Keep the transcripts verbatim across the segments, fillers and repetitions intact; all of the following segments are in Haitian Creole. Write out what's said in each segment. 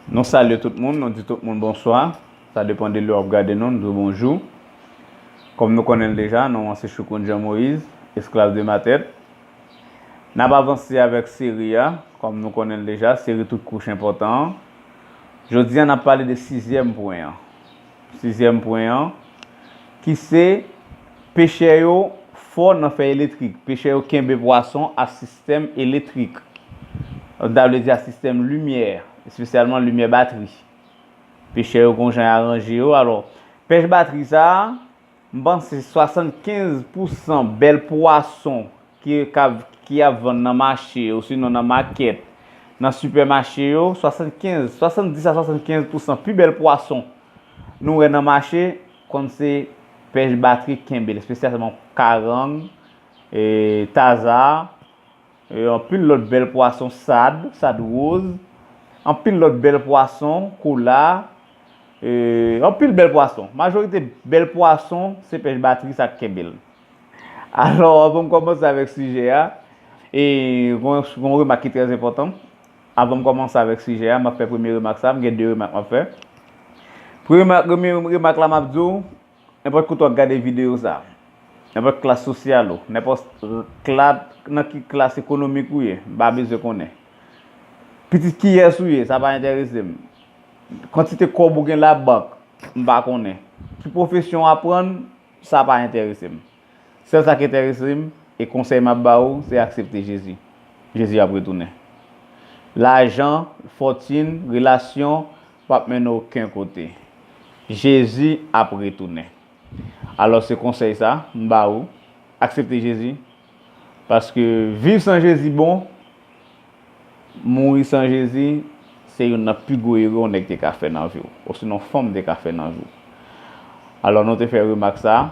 Nou salye tout moun, nou di tout moun bonswa. Sa depann de lè w ap gade nou, nou di w bonjou. Kòm nou konnen l deja, non mwen se Choukoun Jean Moïse, esklav de ma tèt. N ap avanse avèk seri a, kòm nou konnen l deja, seri tout kouch enpòtan an. Jodi a, n ap pale de sizyèm pwen an. Sizyèm pwen an, ki se pechè yo fò nan fè elektrik. Pechè yo kenbe pwason a sistèm elektrik. Sa vle di a sistèm limyè, espesyalman limyè batri. Pechè yo gon jan y aranje yo. Alò, pèch batri sa a, m panse swasannkenz pousan bèl pwason ki, k ap, ki ap vann nan mache, osinon nan makèt, nan sipèmache yo, swasannkenz, swasanndis a swasannkenz pousan pi bèl pwason nou wè nan mache, konn se pèch batri k kenbe l, espesyalman karang, e, taza, e, anpil lòt bèl pwason, sad, sad woz, anpil lòt bèl pwason, kola, e, anpil bèl pwason. Majorite bèl pwason, se pèch batri sa k kenbe l. Alò, anvan m kòmanse avèk sijè a, e gon, gon remak ki trè enpòtan. Anvan m kòmanse avèk sijè a, m ap fè premye remak sa, m gen de remak m ap fè. Premye remak, premye remak la, m ap di w, nenpòt kote w ap gade videyo sa, nenpòt klas sosyal ou, nenpòt klas, nan ki klas ekonomik ou ye, m pa bezwen konnen. Pitit kiyès ou ye, sa pa enterese m. Kantite kòb ou gen labank, m pa konnen. Ki pwofesyon w aprann, sa pa enterese m. Sèl sa k enterese m, e konsèy m ap ba ou, se aksepte Jezi. Jezi ap retounen. Lajan, fòtin, relasyon, p ap mennen w okenn kote. Jezi ap retounen. Alò, se konsèy sa m ba ou, aksepte Jezi, paske viv san Jezi bon, mouri san Jezi, se youn nan pi gwo erè yon nèg te ka fè nan vi w, osinon fanm te ka fè nan vi w. Alò, nou te fè remak sa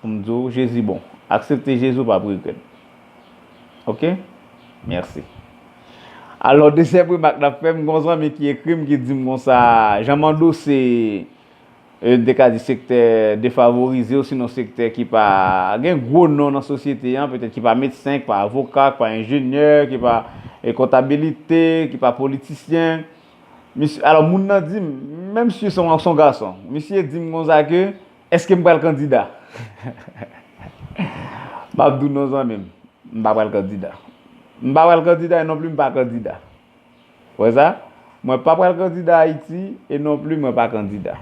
pou m di w, Jezi bon. Aksepte Jezi, w p ap regrèt. Oke? Mèsi. Alò, dezyèm remak n ap fè, m gen yon zanmi ki ekri m, ki di m konsa, Jean Mando se, e, m te ka di sektè defavorize, osinon sektè ki pa gen gwo non nan sosyete an, petèt ki pa medsen, ki pa avoka, ki pa enjenyè, ki pa, e, kontabilite, ki pa politisyen. Misye, alò, moun nan di m, menm si se yon, se yon gason, misye di m konsa ke, èske m pral kandida? M ap di w non, zanmi m, m pa pral kandida. M pa pral kandida e non pli m pa kandida. Ou wè sa? Mwen pa pral kandida Ayiti e non pli mwen pa kandida.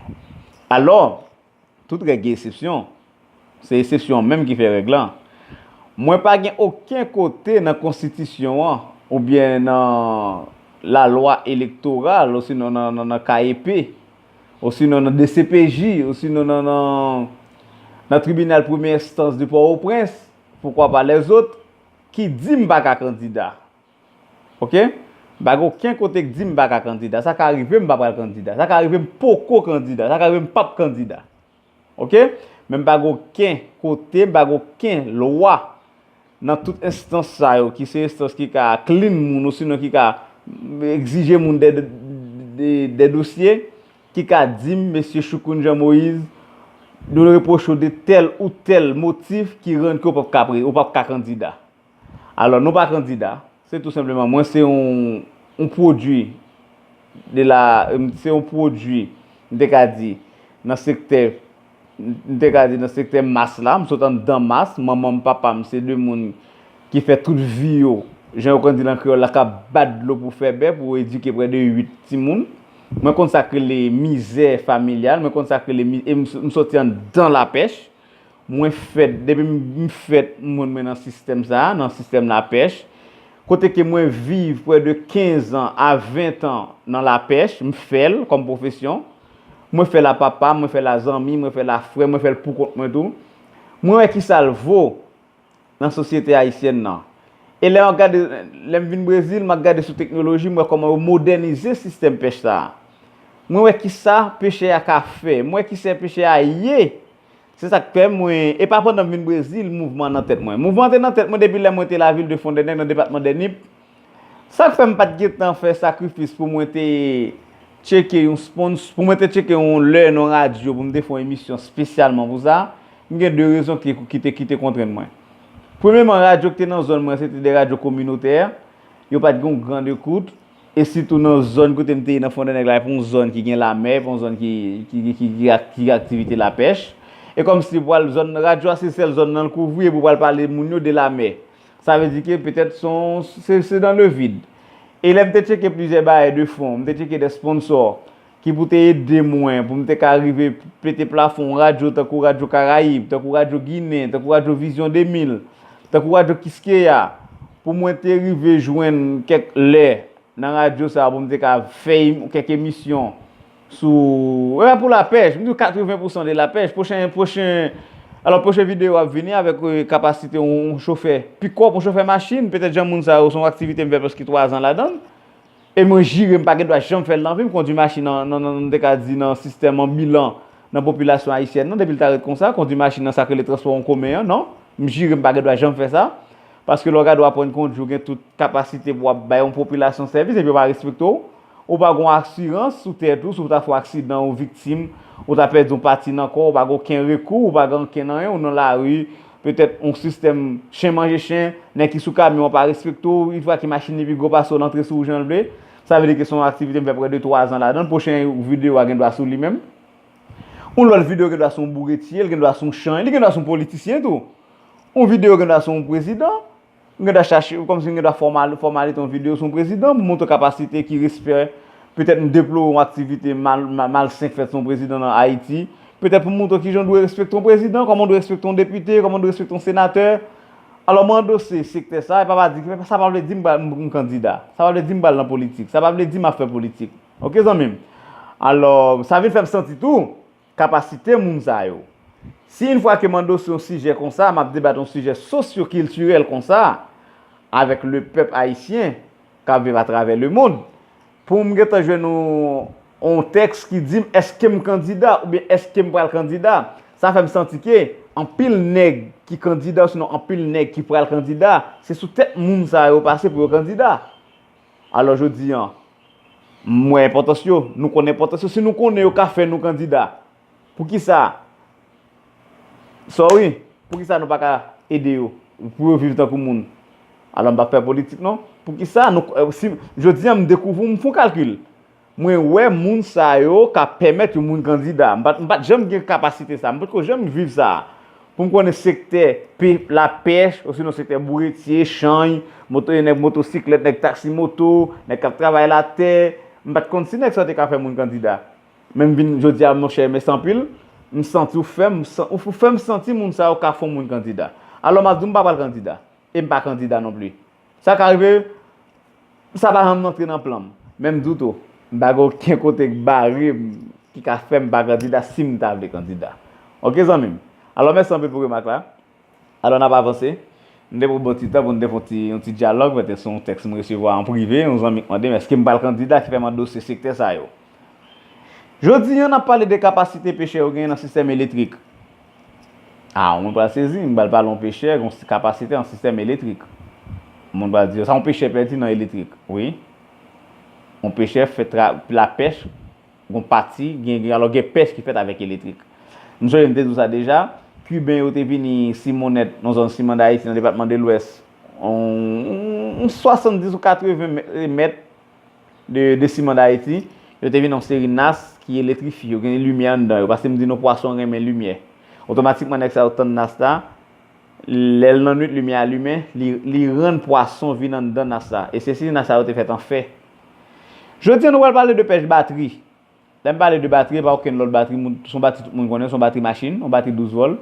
Alò, tout règ gen eksepsyon. Se eksepsyon an menm ki fè règ la. Mwen pa gen okenn kote nan konstitisyon an oubyen nan lalwa elektoral, osinon nan, nan, nan K E P, osinon nan D C P J, osinon nan, nan, nan tribinal premyè enstans de Pòtoprens, poukwa pa lèzòt, ki di m pa ka kandida. Oke? M pa gen okenn kote k di m pa ka kandida. Sa ka rive m pa pral kandida. Sa ka rive m poko kandida. Sa ka rive m p ap kandida. Oke? Men m pa gen okenn kote, m pa gen okenn lwa nan tout enstans sa yo, ki se enstans ki ka clean moun, osinon ki ka egzije moun de, de, de, de dosye, ki ka di m, mesye Choukoun Jean Moïse, nou repwoche w de tèl ou tèl motif ki rann ke w p ap ka pre-, ou p ap ka kandida. Alò, nou pa kandida. Se tou senpleman, mwen se yon, yon pwodui de la, se yon pwodui, m te ka di, nan sektè, m te ka di nan sektè mas la, m sot anndan mas, manman m, papa m, se de moun ki fè tout vi yo, jan yo konn di l an kreyòl la, k ap bat dlo pou fè bè, pou edike prè de uit timoun. Mwen konn sa k rele mizè familyal, mwen konn sa k rele mi-, e m, m soti anndan lapèch. Mwen fèt, depi m, m fèt, m wè mwen nan sistèm sa a, nan sistèm lapèch. Kote ke mwen viv prè de kenz an a ven an nan lapèch, m fè l kòm pwofesyon. Mwen fè l a papa, mwen fè l a zanmi, mwen fè l a frè, mwen fè l pou kont mwen tou. Mwen wè kisa l vo nan sosyete ayisyèn nan. E lè m ap gade, lè m vin Brezil, m ap gade sou teknoloji, m wè kòman yo modènize sistèm pèch sa a. Mwen wè kisa pechè a ka fè, mwen wè kisa pechè a ye. Se sa k fè mwen, e pa pandan m vin Brezil, mouvman an nan tèt mwen. Mouvman an te nan tèt mwen depi lè mwen te lavil de Fondènèg, nan depatman dè Nip. Sa k fè m pa t gentan fè sakrifis pou mwen te tcheke yon spons-, pou mwen te tcheke yon lè nan yon radyo pou m te fè yon emisyon espesyalman pou sa, m gen de rezon ki, ki te, ki te kontrenn mwen. Premyeman, radyo ki te nan zòn mwen, se te de radyo kominotè. Yo pa t gen yon gran ekout. E sitou nan zòn kote m te ye nan Fondènèg la, e pa yon zòn ki gen lamè, e pa yon zòn ki, ki, ki, ki, ki ak- ki gen aktivite lapèch. E kòmsi pou al zòn radyo a, se sèl zòn nan l kouvri, epi pou al pale moun yo de lamè. Sa vle di ke petèt se yon- se se dans le vide. E lè m te tcheke plizyè bayè de fon, m te tcheke de sponsò ki pou te ede mwen, pou m te ka rive pete plafon radyo tankou Radyo Karayib, tankou Radyo Ginen, tankou Radyo Vizyon de mil, tankou Radyo Kiskeya, pou mwen te rive jwenn kèk lè nan radyo sa a pou m te ka fè kèk emisyon sou, e, pou lapèch. M di w katreven pousan de lapèch. Pwochen, pwochen, alò, pwochen videyo ap vini avèk, e, kapasite yon, yon chofè pikòp, yon chofè machin. Petèt jan moun sa yo, se yon aktivite m fè prèske twa zan ladan l. E mwen jire m pa gen dwa janm fè l nan vi m, kondwi machin nan, nan, nan, nan, m te ka di nan sistèm anbilan nan popilasyon ayisyèn nan, depi l ta ret konsa, kondwi machin nan sa k rele transpò an komen an, non. M jire m pa gen dwa janm fè sa. Paske lè w gade w aprann kondwi, w gen tout kapasite pou w ap bay yon popilasyon sèvis epi yo pa respekte w. Ou pa gen asirans sou tèt ou, si w ta fè yon aksidan, ou viktim, ou ta pèdi yon pati nan kò w, ou pa gen okenn rekou, ou pa gen okenn anyen, ou nan lari, petèt yon sistèm chen manje chen, nèg ki sou kamyon an pa respekte w, yon fwa ki machin li pi gwo pase w, l antre sou ou jan l vle. Sa vle di ke se yon aktivite m fè prè de twa zan ladan l. Pwochen videyo a gen dwa sou li menm. Yon lòt videyo gen dwa se yon boure tiye, l gen dwa se yon chan, li gen dwa se yon politisyen tou. Yon videyo gen dwa se yon prezidan. M gen dwa chache, kòmsi m gen dwa fòmal, fòmale yon videyo sou yon prezidan pou montre kapasite ki respè. Petèt m deplore yon aktivite mal, mal, malsen k fèt sou yon prezidan nan Ayiti. Petèt pou m montre kijan w dwe respekte yon prezidan, kòman w dwe respekte yon depite, kòman w dwe respekte yon senatè. Alò, mwen andose sektè sa, e pa, pa di, sa pa vle di m, m, m kandida. Sa pa vle di m pral nan politik. Sa pa vle di m ap fè politik. Oke, zanmi m? Alò, sa vin fè m santi tou, kapasite moun sa yo. Si yon fwa ke m andose yon sijè konsa, m ap debat yon sijè sosyokiltirèl konsa avèk le pèp ayisyen k ap viv atravè lemonn, pou m gentan jwenn yon, yon tèks ki di m èske m kandida oubyen èske m pral kandida, sa fè m santi ke anpil nèg ki kandida, osinon anpil nèg ki pral kandida, se sou tèt moun sa yo pase pou yo kandida. Alò, jodi a, m wè enpòtans yo, nou konnen enpòtans yo. Si nou konnen yo ka fè nou kandida, poukisa? Sorry, poukisa nou pa ka ede yo pou yo viv tankou moun? Alò, m p ap fè politik, non. Poukisa nou, eh, si, jodi a, m dekouvri, m fè yon kalkil. Mwen wè moun sa yo ka pèmèt yon moun kandida. M pa t, m pa t janm gen kapasite sa. M potko janm viv sa. Pou m konnen sektè pe-, lapèch, osinon sektè bouretye, chanj, moto, nèg motosiklèt, nèg taksi moto, nèg k ap travay latè, m pa t konn si nèg sa yo te ka fè moun kandida. Men m vin jodi a, monchè, mèsi anpil, m santi w fè m, ou fè m santi moun sa yo ka fè yon moun kandida. Alò, m ap di w, m pa pral kandida. E m pa kandida non plis. Sa ka rive, sa pa janm antre nan plan m. Men m di w tou, m pa gen okenn kote k bare m, ki ka fè m pa kandida si m ta vle kandida. Oke, zanmi m? Alò, mèsi anpil pou remak la. Alò, n ap avanse. M te pran bon ti tan pou n te fè yon ti, yon ti dyalòg, mwen te se yon tèks m resevwa an prive, yon zanmi k mande m èske m pral kandida ki fè m andose sektè sa yo. Jodi a, n ap pale de kapasite pechè yo genyen nan sistèm elektrik. A, yon moun pral sezi, m pral pale yon pechè, yon kapasite nan sistèm elektrik. Yon moun pral di, sa yon pechè pèdi nan elektrik. Wi. Yon pechè fè tra-, lapèch, yon pati, gen, gen, alò gen pèch ki fèt avèk elektrik. M sonje m te di w sa deja, Kiben yo te vini Simonèt, nan zòn Siman Dayiti, nan depatman de Lwès, yon, yon swasanndiz ou katreven mè-, mèt de, de Siman Dayiti, yo te vin yon seri nas ki eletrifye, yo gen limyè anndan yo, paske m di nou pwason renmen limyè. Otomatikman, nèg sa yo tann nas la, lè l nan nwit, limyè a limen, li, li rann pwason vin anndan nas la. E se si nas sa yo te fèt an fè. Jodi a, nou pral pale de pèch batri. Lè m pale de batri, e pa okenn lòt batri, moun, se yon batri tout moun konnen, se yon batri machin, yon batri douz vòl.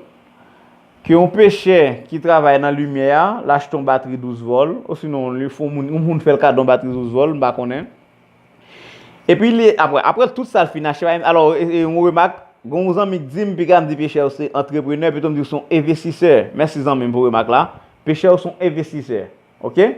Ke yon pechè ki travay nan limyè a, l achte yon batri douz vòl, osinon li fè yon moun, yon moun fè l kado yon batri douz vòl, m pa konnen. Epi li, apre, apre tout sa l fin achte, alò, e, e, yon remak, gen yon zanmi k di m, piga m di pechè yo se antreprenè, pito m di w se yon envestisè. Mèsi zanmi m pou remak la. Pechè yo se yon envestisè. Oke?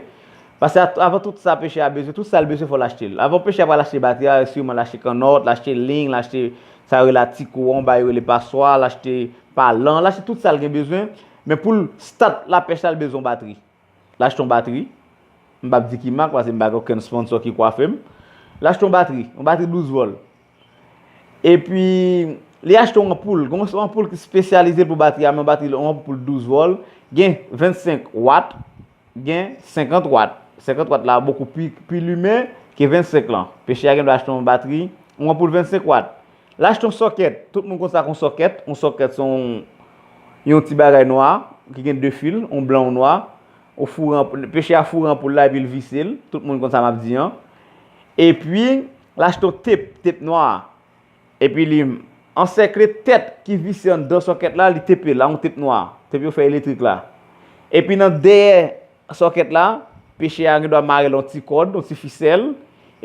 Paske a-, avan tout sa pechè a bezwen, tout sa l bezwen fò l achte l. Avan pechè a pral achte batri a, siman l achte kannòt, l achte liy, l achte sa yo rele atiko, anba yo rele paswa, l achte palan, l achte tout sa l gen bezwen. Men pou l stat lapèch la, l bezwen yon batri. L achte yon batri. M p ap di ki mak, paske m pa gen okenn sponsò ki kwafe m. L achte yon batri, yon batri douz vòl. Epi, li achte yon anpoul. Gen yon anpoul ki espesyalize pou batri a, men batri, yon anpoul douz vòl. Gen vennsenk wat, gen senkant wat. Senkant wat la bokou pi, pi limen. K vennsenk lan. Peche a gen dwa achte yon batri, yon anpoul vennsenk wat. L achte yon sòkèt. Tout moun konn sa k yon sòkèt. Yon sòkèt se yon, yon ti bagay nwa ki gen de fil, yon blan, yon nwa. Ou foure anp-, peche a foure anpoul la epi l vise l. Tout moun konn sa m ap di an. Epi, l achte yon tep, tep nwa. Epi li ansèkle tèt ki vise anndan sòkèt la, li tepe la, yon tep nwa. Tep yo fè elektrik la. Epi nan dèyè sòkèt la, peche a gen dwa mare l yon ti kòd, yon ti fisèl.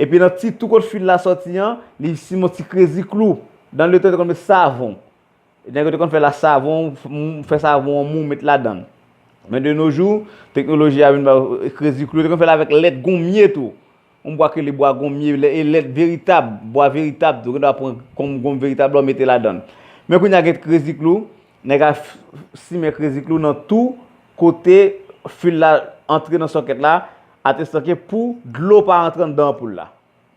Epi nan ti tou kot fil la sòti an, li simen yon ti krezi klou. Nan letan yo te konn met savon. Nèg yo te konn fè la savon, m-, fè savon an mou, met ladan l. Men de nos jours, teknoloji a vin ba krezi klou. Yo te konn fè l avèk lèt gonmye tou. Yon bwa ki rele bwa gonmye, lè-, e lèt veritab, bwa veritab tou. Gen dwa pran gonm, gonm veritab la, w mete ladan l. Men kounye a gen krezi klou, nèg a f-, simen krezi klou nan tou kote fil la antre nan sòkèt la, atestan ke pou dlo pa antre anndan anpoul la.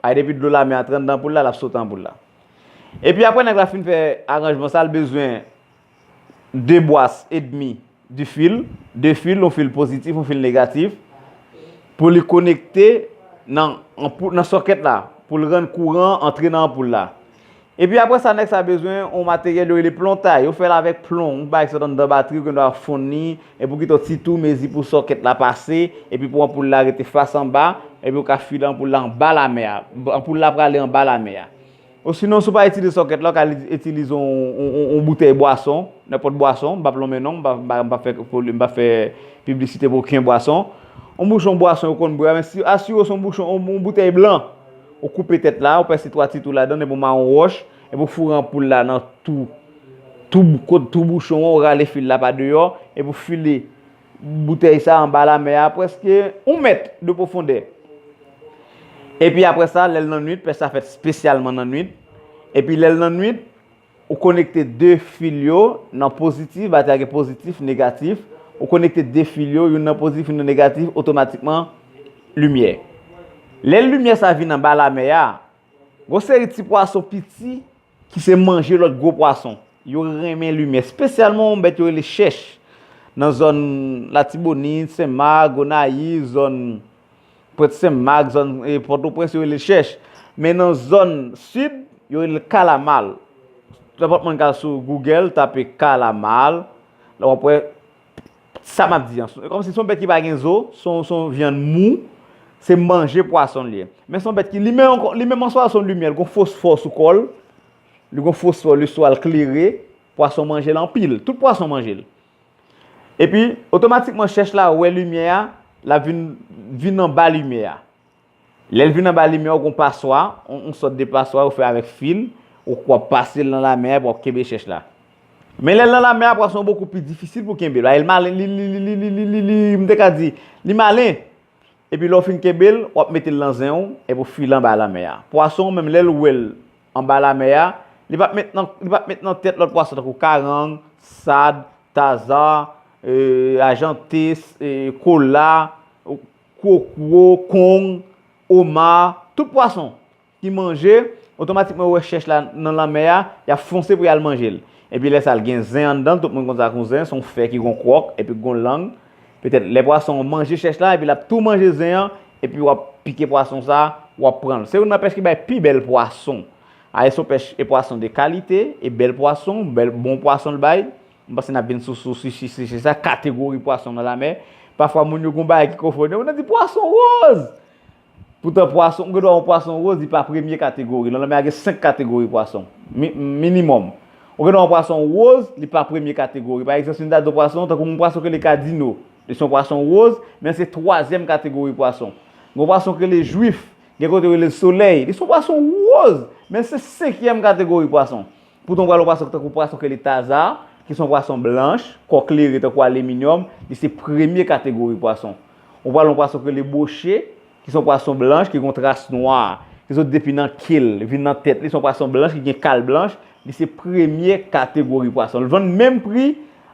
Ay, depi dlo lamè a antre anndan anpoul la, l ap sote anpoul la. Epi apre nèg la fin fè aranjman sa, l bezwen de bwas edmi di fil, de fil, yon fil pozitif, yon fil negatif, pou li konekte nan anpou-, nan sòkèt la, pou l rann kouran antre nan anpoul la. Epi apre sa, nèg sa bezwen yon materyèl yo rele plontay. Yo fè l avèk plon, yon bagay ki sot anndan batri, ou gen dwa fonn li, epi w kite yon ti tou mezi pou sòkèt la pase, epi pou anpoul la rete fas anba, epi w ka file anpoul la anba lamè a. Anpoul la prale anba lamè a. Osinon, si w pa itilize sòkèt la, w ka li-, itilize yon, yon, yon, yon boutèy bwason, nenpòt bwason, m p ap lonmen non, m pa, m pa, m pa fè, m pa fè piblisite pou okenn bwason. Yon bouchon bwason yo konn bwè, men si, asire w se yon bouchon, yon, yon boutèy blan. Ou koupe tèt la, ou pèse twa ti tou ladan l, epi w mare yon wòch, epi w foure anpoul la nan tou, tou, kot tou bouchon an, ou rale fil la pa deyò, epi w file boutèy sa anba lamè a, prèske yon mèt de pwofondè. Epi apre sa, lè l nan nwit, pèch sa fèt espesyalman nan nwit. Epi lè l nan nwit, ou konekte de fil yo nan pozitif, batri a gen pozitif, negatif. Ou konekte de fil yo, youn nan pozitif, youn nan negatif, otomatikman, limyè. Lè limyè sa vin anba lamè a, gon seri ti pwason piti ki se manje lòt gwo pwason. Yo renmen limyè, espesyalman yon bèt yo rele chèch. Nan zòn Latibonit, Senmak, Gonayiv, zòn Pwent Senmak, zòn, e, Pòtoprens, yo rele chèch. Men nan zòn sid, yo rele kalamal. Nenpòt moun ka sou Google, tape kalamal, la w ap wè sa m ap di an. E kòmsi se yon bèt ki pa gen zo, se yon, se yon vyann mou, se manje pwason l ye. Men se yon bèt ki, li menm ankò, li menm an swa se yon limyè, li gon fosfò sou kò l, li gon fosfò, leswa l klere, pwason manje l anpil, tout pwason manje l. Epi, otomatikman, chèch la wè limyè a, l ap vin, vin anba limyè a. Lè l vin anba limyè a, ou gon paswa, yon, yon sòt de paswa ou fè avèk fil, ou, w ap pase l nan lamè a, epi w ap kenbe chèch la. Men lè l nan lamè a, pwason an bokou pi difisil pou kenbe l. Paske l malen, li, li, m te ka di, li malen. Epi lè w fin kenbe l, w ap mete l nan zen w, epi w file anba lamè a. Pwason an menm, lè l wè l anba lamè a, li p ap met nan, li p ap met nan tèt lòt pwason tankou karang, sad, taza, e, ajante, e, kola, kwokwo, kong, oma, tout pwason ki manje, otomatikman yo wè chèch la nan lanmè a, y ap fonse pou y al manje l. Epi lè sa a, l gen zen anndan l, tout moun konn sa k yon zen, se yon fè ki gon kwòk, epi k gon lang. Petèt, lè pwason an manje chèch la, epi l ap tou manje zen an, epi w ap pike pwason sa a, w ap pran l. Se youn nan pèch ki bay pi bèl pwason. A, e se yon pèch, e pwason de kalite, e bèl pwason, bèl, bon pwason l bay. M panse n ap vin sou, sou, sou, sou, sou, sou sa, kategori pwason nan lanmè. Pafwa, moun yo gon bagay ki konfonn yo. Moun nan di pwason woz! Poutan, pwason, ou gen dwa wè yon pwason woz, li pa premye kategori. Nan lanmè a gen senk kategori pwason, mi-, minimòm. Ou gen dwa wè yon pwason woz, li pa premye kategori. Pa egzanp, si n ta di w pwason, tankou yon pwason ki rele kadino. Li se yon pwason woz, men se twazyèm kategori pwason. Gen yon pwason ki rele jwif, gen kote yo rele l solèy. Li se yon pwason woz, men se senkyèm kategori pwason. Poutan, ou pral yon pwason tankou pwason ki rele taza, ki se yon pwason blanch, kò klere tankou aliminyòm, li se premye kategori pwason. Ou pral yon pwason ki rele boche, ki se yon pwason blanch, ki gen yon tras nwa, ki sot depi nan ke l, vin nan tèt li, se yon pwason blanch, ki gen kal blanch, li se premye kategori pwason. L vann menm pri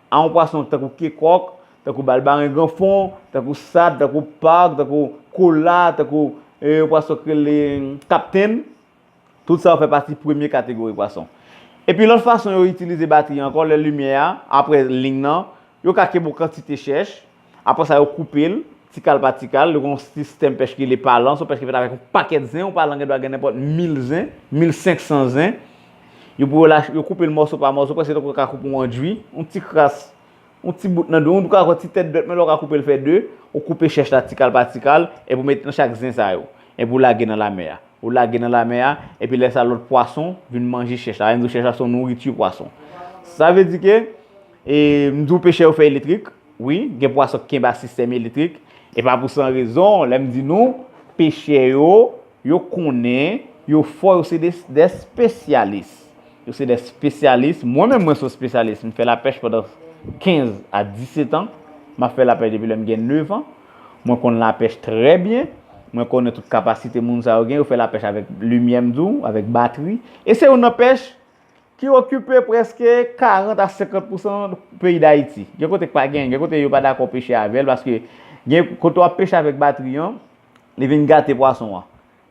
a yon pwason tankou kekòk, tankou balbaren granfon, tankou sad, tankou pag, tankou kola, tankou, eh, yon pwason ki rele kaptenn. Tout sa yo fè pati premye kategori pwason. Epi lòt fason yo itilize batri ankò, lè limyè a, apre ling nan, yo ka kenbe yon kantite chèch, apre sa yo koupe l, Ti kal pa ti kal, yo gen yon sistèm pèch ki rele palan, se yon pèch ki fèt avèk yon pakèt zen, yon palan gen dwa gen nenpòt mil zen, mil senk san zen. Yo pou yo la, yo koupe l mòso pa mòso, prèske tankou yo ka koupe yon andwi, yon ti kras, yon ti bout nan de, yon ka pran ti tèt dwèt, men lè w ka koupe l fè de, ou koupe chèch la ti kal pa ti kal, epi ou mete nan chak zen sa yo, epi ou lage nan lamè a. Ou lage nan lamè a, epi lè sa lòt pwason vin manje chèch la. Sa vle di chèch la se yon nouriti pwason. Sa vle di ke, e, m di w pechè yo fè elektrik, wi, gen pwason ki kenbe a sistèm elektrik, e pa pou san rezon, lè m di nou, pechè yo, yo konnen, yo fò, yo se de, de espesyalis. Yo se de espesyalis. Mwen menm, mwen se yon espesyalis. M fè lapèch pandan kenz a disèt an. M ap fè lapèch depi lè m gen nèf an. Mwen konn lapèch trè byen. Mwen konnen tout kapasite moun sa yo gen. Yo fè lapèch avèk limyè, m di w, avèk batri. E se youn nan pèch ki okipe prèske karant a senkant pousan peyi Dayiti. Gen kote k pa gen, gen kote yo pa dakò peche avè l, paske gen kote w ap peche avèk batri an, li vin gate pwason an.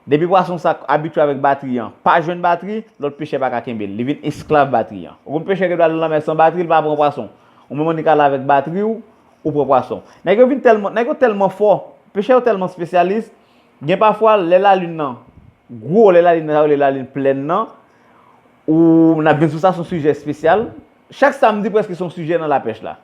Depi pwason sa abitye avèk batri an, pa jwenn batri, lòt pechè pa ka kenbe l. Li vin esklav batri an. Ou konn pechè ki dwe al nan lanmè san batri, li pa pran pwason. Ou menm annik ale avèk batri w, ou pran pwason. Nèg yo vin tèlman, nèg yo tèlman fò, pechè yo tèlman espesyalis, gen pafwa lè lalin nan gwo, lè lalin nan, sa yo rele lalin plèn nan, ou n ap vin sou sa, se yon sijè espesyal. Chak samdi prèske se yon sijè nan lapèch la.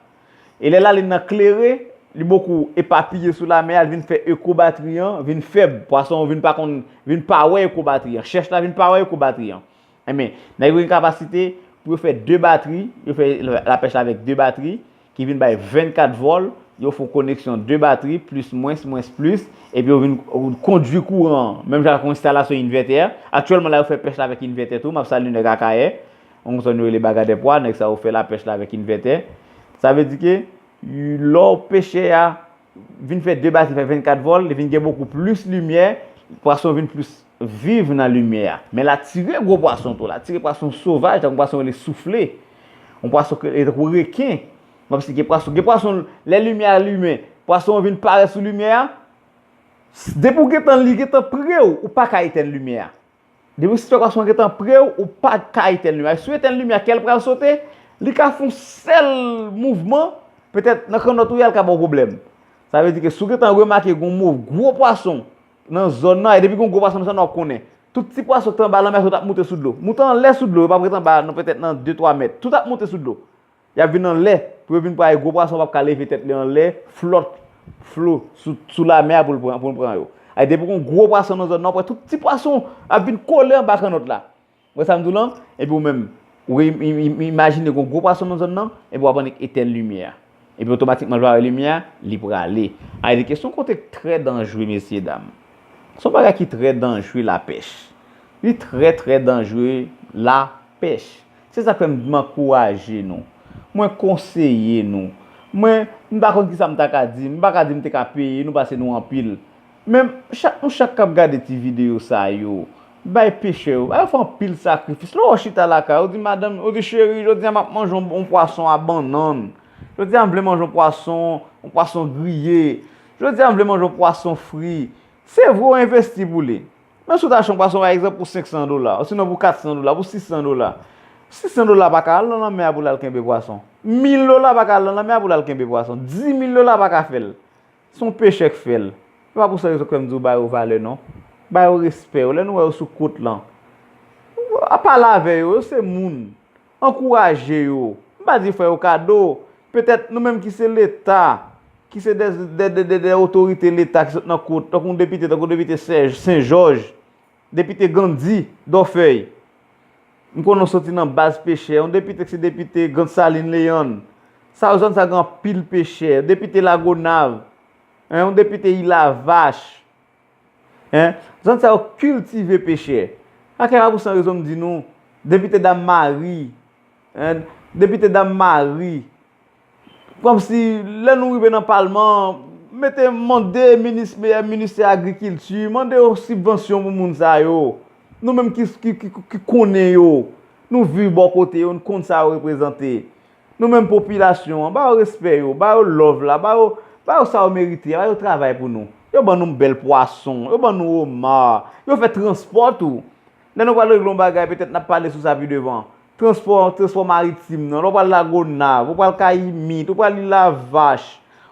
E lè lalin nan klere, li bokou epapiye sou lamè a, li vin fè eko batri an vin fèb. Pwason yo vin pa konn, vin pa wè eko batri an. Chèch la vin pa wè eko batri an. Enben, nèg yo gen kapasite pou yo fè de batri, yo fè lapèch la avèk de batri, ki vin bay vennkat vòl, yo fè yon koneksyon de batri, plis mwens, mwens plis, epi yo vin kondui kouran an, menm jan ak yon enstalasyon envètè. Aktyèlman la, yo fè pèch la avèk envètè tou, m ap salye nèg Akayè, yon zòn yo rele Bagadèpwa, nèg sa yo fè lapèch la avèk envètè. Sa vle di ke lè w pechè a vin fè de batri, fè vennkat vòl, li vin gen bokou plis limyè, pwason vin plis viv nan limyè a. Men l atire gwo pwason tou, l atire pwason sovaj, tankou pwason rele soufle. Yon pwason ki rele tankou reken. Kòmsi gen pwason, gen pwason, lè limyè a limen, pwason an vin parèt sou limyè a. Depi w gentan, li gentan pre w, ou pa ka etèn limyè a. Depi w sispèk pwason an gentan pre w, ou pa ka etèn limyè a. Si w etèn limyè a, kè l pral sote, li ka fè yon sèl mouvman, petèt nan kannòt ou ye a, l ka ba w pwoblèm. Sa vle di ke si w gentan remake gen yon mo-, gwo pwason nan zòn nan, e depi gen yon gwo pwason nan zòn nan, w ap konnen. Tout ti pwason ki t anba lanmè a, tout ap moute sou dlo. Moute anlè sou dlo, yo p ap ret anba a, non, petèt nan de twa mèt. Tout ap moute sou dlo. Y ap vin anlè, pou yo vin pran, e gwo pwason p ap ka leve tèt li anlè, flòt, flo, sou, sou lamè a pou l pran, pou l pran yo. Ay, depi gen yon gwo pwason nan zòn nan, w ap wè tout ti pwason ap vin kole anba kannòt la. Ou wè sa m di w lan? Epi ou menm, ou im-, im-, im-, imajine gen yon gwo pwason nan zòn nan, epi w ap annik etèn limyè a. Epi otomatikman, lè w pa wè limyè a, li prale. Ay, li kesyon kote k trè danjre, mesye dam. Se yon bagay ki trè danjre, lapèch. Li trè, trè danjre, lapèch. Se sa k fè m, m ankouraje nou. Mwen konseye nou. Mwen, m pa konn kisa m ta ka di. M pa ka di m te ka peye nou paske nou anpil. Men, chak, nou chak k ap gade ti videyo sa yo, bay pechè yo, bay yo fè anpil sakrifis. Lè w chita lakay ou, di madanm, ou di, cheri, jodi a m ap manje yon, yon pwason a bannann. Jodi a m vle manje yon pwason, yon pwason griye. Jodi a m vle manje yon pwason fri. Se vre w envesti pou li. Men si w ta achte yon pwason, pa egzanp, pou senk san dola, osinon pou kat san dola, pou sis san dola. Sis san dola pa ka al nan lanmè a pou l al kenbe pwason. Mil dola pa ka al nan lanmè a pou l al kenbe pwason. Dis mil dola pa ka fè l. Se yon pechè k fè l. Se pa pou sa rezon k fè m di w ba yo valè non. Ba yo respè yo. Lè nou wè yo sou kot lan, a pale avè yo, yo se moun. Ankouraje yo. M pa di fè yo kado. Petèt nou menm ki se Leta, ki se de, de, de, de, de otorite Leta ki sot nan kot, tankou yon depite, tankou depite Sè-, Sen Jòj, depite Gandhi, Dòfèy. M konnen w soti nan baz pechè. Yon depite ki se depite Grann Salin Leyann. Sa yo, zòn sa gen anpil pechè. Depite Lagonav. Hein, yon depite Ilavach. Hein? Zòn sa yo kiltive pechè. Akè pa pou san rezon m di nou, depite Dam Mari, hein? Depite Dam Mari. Kòmsi, lè nou rive nan palman, mete, mande minis, meyè ministè agrikilti, mande yo sibvansyon pou moun sa yo. Nou menm ki, ki, ki, ki konnen yo, nou viv bò kote yo, nou konn sa yo reprezante. Nou menm popilasyon an, ba yo respè yo, ba yo love la, ba yo, ba yo sa yo merite, ba yo travay pou nou. Yo ban nou bèl pwason, yo ban nou oma, yo fè transpò tou. Lè nou pral regle yon bagay, petèt n ap pale sou sa pi devan. Transpò, transpò maritim nan, lè w pral Lagonav, ou pral Kayimit, ou pral Ilavach,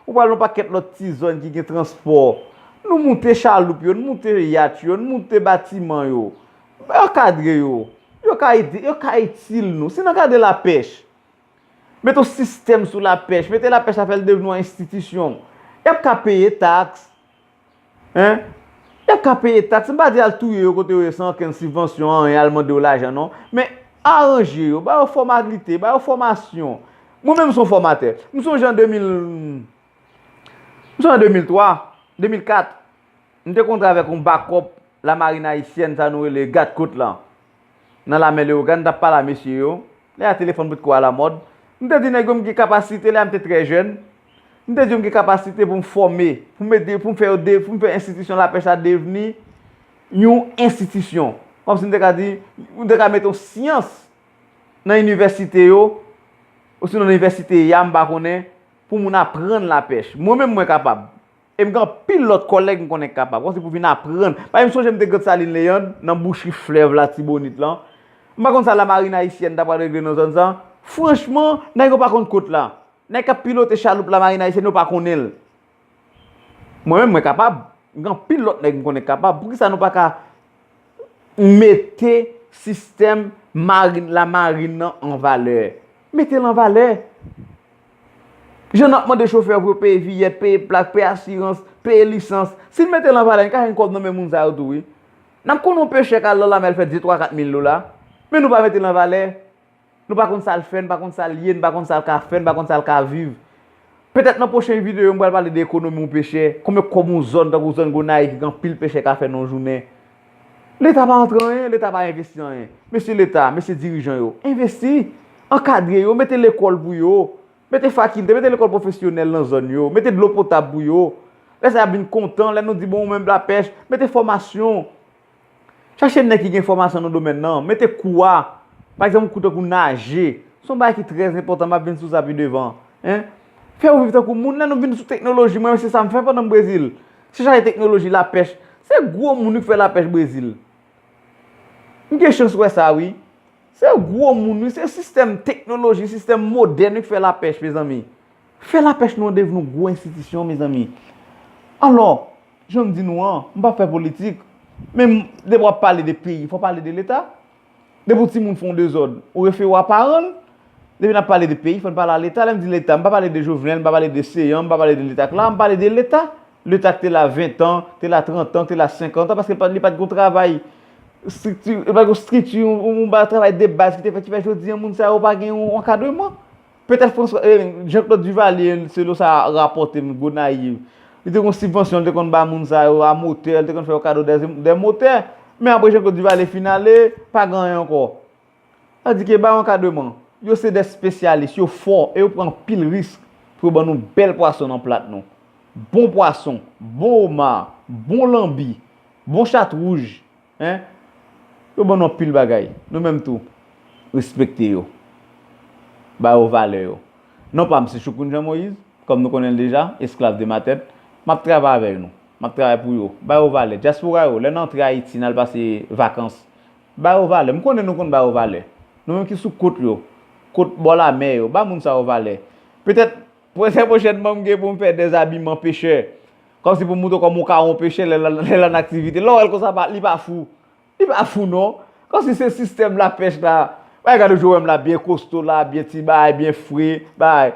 Ou pral nan pakèt lòt ti zòn ki gen transpò. Nou moute chaloup yo, nou moute yat yo, nou moute batiman yo. Ankadre yo. Yo ka ede, yo ka itil nou. Si n ankadre lapèch, mete yon sistèm sou lapèch, mete lapèch la, fè l devni yon enstitisyon. Y ap ka peye taks. Hein? Y ap ka peye taks. M pa di al touye yo kote yo ye san okenn sibvansyon, anyen, al mande yo lajan, non. Men aranje yo, ba yo fòmalite, ba yo fòmasyon. Mwen menm, m se yon fòmatè. M sonje an de mil, m sonje an de mil twa, de mil kat, m te kontre avèk yon bakòp lamarin ayisyèn, sa nou rele gad kot la, nan lamè Leyogàn, m t ap pale a mesye yo. Lè a telefòn potko alamòd. M te di nèg yo m gen kapasite, lè a m te trè jèn. M te di yo m gen kapasite pou m fòme, pou m ede, pou m fè yo de, pou m fè enstitisyon lapèch la devni yon enstitisyon. Kòmsi m te ka di, m te ka mete yon syans nan inivèsite yo, osinon nan inivèsite ya, m pa konnen, pou moun aprann lapèch. Mwen menm, mwen kapab. E m gen anpil lòt kòlèg m konnen k kapab. Kòmsi pou vin aprann. Paske m sonje m te Grann Salin Leyand, nan bouchri flèv Latibonit lan. M pa konn sa lamarin ayisyèn ta pral regle nan zòn sa. Franchman, nèg yo pa konn kot la. Nèg k ap pilote chaloup lamarin ayisyèn yo pa konnen l. Mwen menm, mwen kapab. M gen anpil lòt nèg m konnen k kapab. Poukisa nou pa ka mete sistèm marin, lamarin nan an valè? Mete l an valè. Jan n ap mande chofè pou yo peye viyèt, peye plak, peye asirans, peye lisans. Si n mete l an valè, n ka jwenn kòb nan men moun sa yo tou, wi. N ap konn yon pechè k al nan lamè, l fè de, twa, kat mil dola. Men nou pa mete l an valè. Nou pa konn sa l fè, n pa konn sa l ye, n pa konn sa l ka fè, n pa konn sa l ka viv. Petèt nan pwochen videyo, m pral pale de ekonomi yon pechè, konbyen kòb yon zòn, tankou zòn Gonayiv, ki gen anpil pechè ka fè nan yon jounen. Leta pa antre anyen, Leta pa envesti anyen. Mesye Leta, mesye dirijan yo, envesti, ankadre yo, mete lekòl pou yo, mete fakilte, mete lekòl pwofesyonèl nan zòn yo, mete dlo potab pou yo. Lè sa y ap vin kontan, lè nou di, bon, ou menm lapèch, mete fòmasyon. Chache nèg ki gen fòmasyon nan domèn nan, mete kou a. Pa egzanp, kou tankou naje. Se yon bagay ki trè enpòtan, m ap vin sou sa pi devan. Hein? Fè yo viv tankou moun. Lè nou vin sou teknoloji, mwen, se sa m fè pandan m Brezil. Se chache teknoloji lapèch. Se gwo moun wi k fè lapèch Brezil. M gen chans wè sa, wi. Se gwo moun, wi. Se sistèm teknoloji, sistèm modèn wi k fè lapèch, mezanmi. Fè lapèch nou an devni yon gwo enstitisyon, mezanmi. Alò, jan m di nou an, m p ap fè politik, men m, depi w ap pale de peyi, fò w pale de Leta. Depi yon timoun fè yon dezòd, ou refere w a paran l. Depi n ap pale de peyi, fò n pale a Leta. Lè m di Leta, m pa pale de Jovenel, m pa pale de Céant, m pa pale de Leta k la, m pale de Leta. Leta k te la ven tan, te la trant an, te la senkant an, paske li pa t, li pa t gen yon travay estrikti, li pa t gen yon estrikti, yon, yon, yon ba-, travay de baz ki te fèt, ki fè jodi an, moun sa yo pa gen yon ankadreman. Petèt François, eh, Jean-Claude Duvalier, selon sa rapòte m, Gonayiv, li te gen yon sibvansyon, li te konn ba moun sa yo a motè, li te konn fè yo kado de, de motè. Men apre Jean-Claude Duvalier fin ale, pa gen anyen ankò. Sa di ke ba yo ankadreman. Yo se de espesyalis, yo fò, e yo pran anpil risk pou yo ban nou bèl pwason nan plat nou. Bon pwason, bon oma, bon lanbi, bon chat wouj, Hein? Yo ban nou anpil bagay. Nou menm tou, respekte yo. Ba yo valè yo. Non pa m se Choukoun Jean Moïse, kòm nou konnen l deja, esklav de ma tête. M ap travay avè nou. M ap travay pou yo. Ba yo valè. Dyaspora yo, lè n antre Ayiti, n al pase vakans, ba yo valè. M konnen nou konn ba yo valè. Nou menm ki sou kot yo, kot bò lamè yo, ba moun sa yo valè. Petèt, Pwosè pwochènman, m gen pou m fè dèzabiman pechè. Kòmsi pou m montre w kòman w ka wè yon pechè lè l, lè l an aktivite. Lè w wè l konsa, pa, li pa fou. Li pa fou, non. Kòmsi se sistèm lapèch la. Bagay gade jan w wè m la, byen kosto la, byen ti bagay, byen fre, bagay.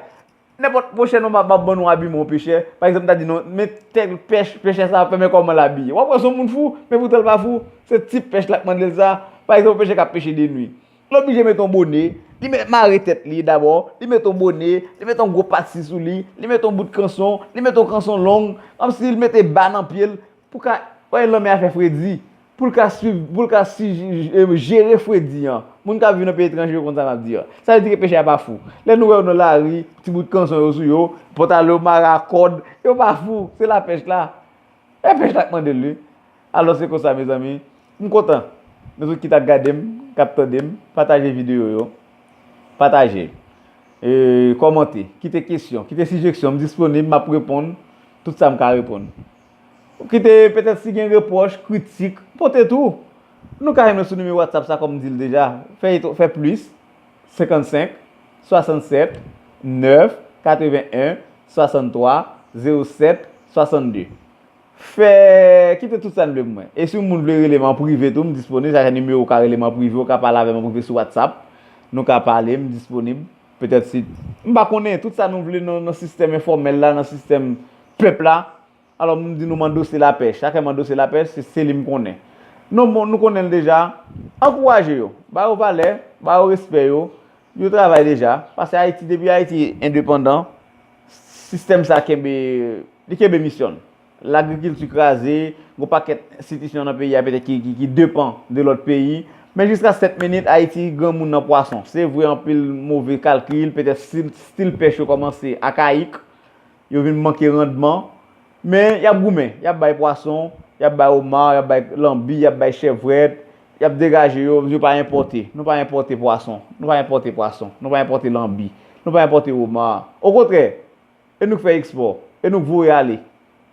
Nenpòt pwochènman, m ap, m ap ban nou abiman yon pechè. Pa egzanp, m ta di, non, men tèl pèch, pechè sa a, men kòman l abiye. W ap wè se yon moun fou, men poutan l pa fou. Se tip pèch la k mande l sa. Pa egzanp, yon pechè k ap peche de nwi. L oblije mete yon bone, li mete mare tèt li dabò, li mete yon bone, li mete yon gwo pati sou li, li mete yon bout kanson, li mete yon kanson long, kòmsi li mete ba nan pye l, pou ka, wè lanmè a fè fredi, pou l ka swiv, pou l ka si, eh, jere fredi an. Moun k ap viv nan peyi etranje yo konn sa m ap di a. Sa vle di ke pechè a pa fou. Lè nou wè yo nan lari, ti bout kanson yo sou yo, pantalon yo mare a kòd, yo pa fou, se lapèch la. E pèch la k mande l, wi. Alò, se konsa, mezanmi. M kontan. Nou tout ki t ap gade m, k ap tande m, pataje videyo yo. Pataje. E, kòmante. Kite kesyon. Kite sijeksyon. M disponib, m ap reponn. Tout sa m ka reponn. Kite, petèt, si gen repwòch, kritik, pote tou. Nou ka jwenn mwen sou nimewo WhatsApp sa, kòm m di l deja. Fè, fè plis. Senkannsenk, swasannsèt, nèf, katrevenn, swasanntwa, zewo sèt swasannde. Fè, kite tout sa n vle pou mwen. E si yon moun vle rele m an prive tou, m disponib. Sa se nimewo w ka rele m an prive, w ka pale avè m an prive sou WhatsApp. Nou ka pale, m disponib. Petèt si, m pa konnen, tout sa nou vle nan, nan sistèm enfòmèl la, nan sistèm pèp la. Alò, m di nou Mandose Lapèch. Sa fè Mandose Lapèch, se, se li m konnen. Non, bon, nou konnen l deja. Ankouraje yo. Ba yo valè, ba yo respè yo. Yo travay deja. Paske Ayiti, depi Ayiti endepandan, sistèm sa kenbe, li kenbe misyon l. Lagrikilti kraze, gon pakèt enstitisyon nan peyi a petèt ki, ki, ki depan de lòt peyi. Men jiska sèt minit, Ayiti granmoun nan pwason. Se vre, anpil move kalkil, petèt stil, stil pèch yo kòmanse akayik, yo vin manke randman. Men y ap goumen, y ap bay pwason, y ap bay oma, y ap bay lanbi, y ap bay chèvwèt, y ap degaje yo, yo pa enpòte. Nou pa enpòte pwason, nou pa enpòte pwason, nou pa enpòte lanbi, nou pa enpòte oma. Okontrè, e nou k fè ekspò, e nou k voye ale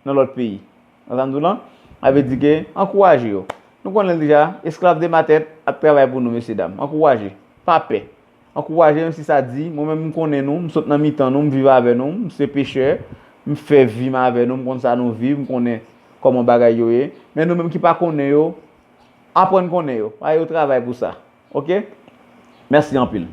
nan lòt peyi. Sa m di w lan, sa vle di ke ankouraje yo. Nou konnen l deja, esklav de matèt ap travay pou nou, mesye dam. Ankouraje. Pa pè. Ankouraje, menm si sa di, mwen menm m konnen nou, m sot nan mitan nou, m viv avè nou, m se pechè, m fè vi m avè nou, m konn sa nou viv, m konnen kòman bagay yo ye. Men nou menm ki pa konnen yo, aprann konnen yo. Ba yo travay pou sa. Oke? Mèsi anpil.